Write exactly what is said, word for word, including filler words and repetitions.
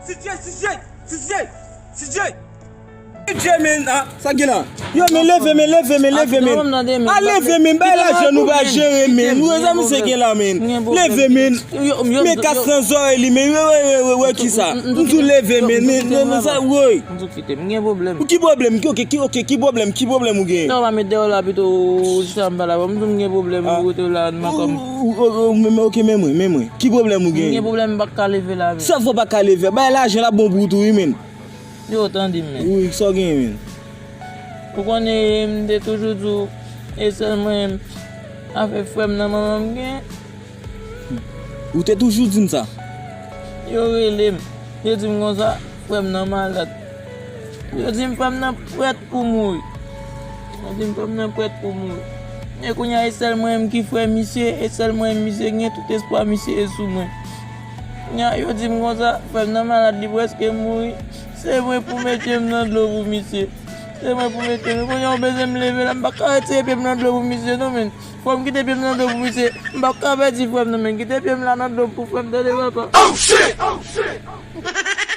CJ, CJ, CJ, CJ. CJ, men, ah, sa gen la? Yo, men leve, men leve, men leve, men. Ah, leve, men, bay lajan nou pa jere, men. Wè sa misye gen la, men. Leve, men. Men kas nan zòrèy li, men. Wè, wè, wè, wè, wè, wè, kisa? M di w leve, men, men, men, men, sa, woy. M di w kite m, m gen pwoblèm. Ki pwoblèm? Ki, ok, ki, ok, ki pwoblèm? Ki pwoblèm ou gen? Non, w pa met dèyè w la pito, ou jis la m pale avè w. M di w m gen pwoblèm, ou rete w la, nan kòm. Ou, ou, ou, ou, men, men, ok, men mwen, men mwen. Ki pwoblèm ou gen? M gen pwoblèm, m pa ka leve la, men. Sa fè w pa ka leve? Bay lajan la bon pou ou tou, wi, men. Yo, tande m, men. Wi, sa w gen, men? Ou konnen, m te toujou di w, e sèl mwen, afè frè m nan manman m gen. Ou te toujou di m sa. Yo rele m. Yo di m konsa, frè m nan malad. Yo di m frè m nan prèt pou mouri. Yo di m frè m nan prèt pou mouri. E kounye a, e sèl mwen menm ki frè misye, e sèl mwen menm misye gen, tout espwa misye e sou mwen. Kounye a, yo di m konsa, frè m nan malad, li prèske mouri. Se mwen pou mete m nan dlo pou misye. Se mwen pou mete m. Kounye a, ou bezwen m leve la, m pa ka retire pye m nan dlo pou misye, non, men. Fò m kite pye m nan dlo pou misye. M p ap ka pèdi frè m nan, men. Kite pye m la nan dlo pou frè m, tande, papa. Oh, shit! Oh, shit!